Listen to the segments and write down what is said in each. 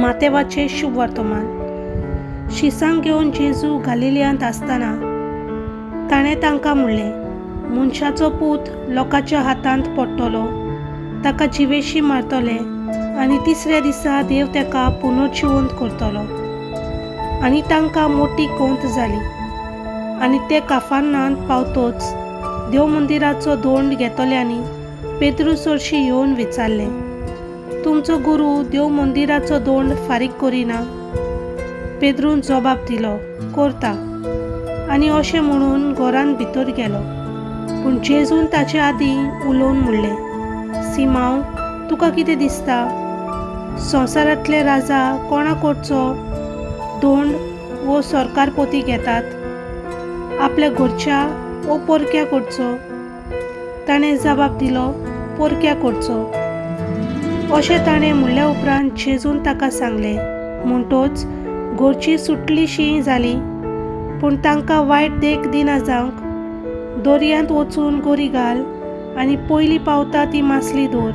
मातेवाचें शुभवर्तमान. शिसांक घेवन जेजू गालिलियांत आसतना ताणें तांकां म्हणलें, मनशाचो पूत लोकांच्या हातांत पडटलो, ताका जिवेशी मारतले आनी तिसऱ्या दिसा देव ताका पुनर्जिवंत करतलो. आनी तांकां मोटी कोंत जाली. आनी ते काफानांत पावतोच देव मंदिराचो दोंड घेतल्यांनी पेद्रू सरशी येवन विचारलें, तुमचो गुरू देव मंदिराचो दोंड फारीक करिना? पेद्रून जबाब दिलो, करता. आनी अशें म्हणून घरांत भितर गेलो. पूण जेजून ताचे आदीं उलोवन म्हणलें, सिमांव, तुका कितें दिसता? संवसारांतले राजा कोणा कडचो दोंड वो सरकार पोती घेतात? आपल्या घरच्या वो परक्या कडचो? ताणें जबाब दिलो, परक्या कडचो. अशें ताणें म्हणल्या उपरांत जेजून ताका सांगलें, म्हणटोच घरची सुटलीशी जाली. पूण तांकां वायट देख दिना जावंक दर्यांत वचून गोरी घाल आनी पयलीं पावता ती मासली दवर,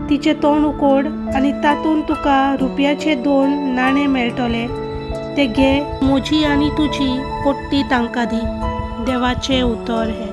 तिचें तोंड उकोड आनी तातूंत तुका रुपयाचे 2 नाणे मेळटले, ते घे, म्हजी आनी तुजी पट्टी तांकां दी. देवाचें उतर हें.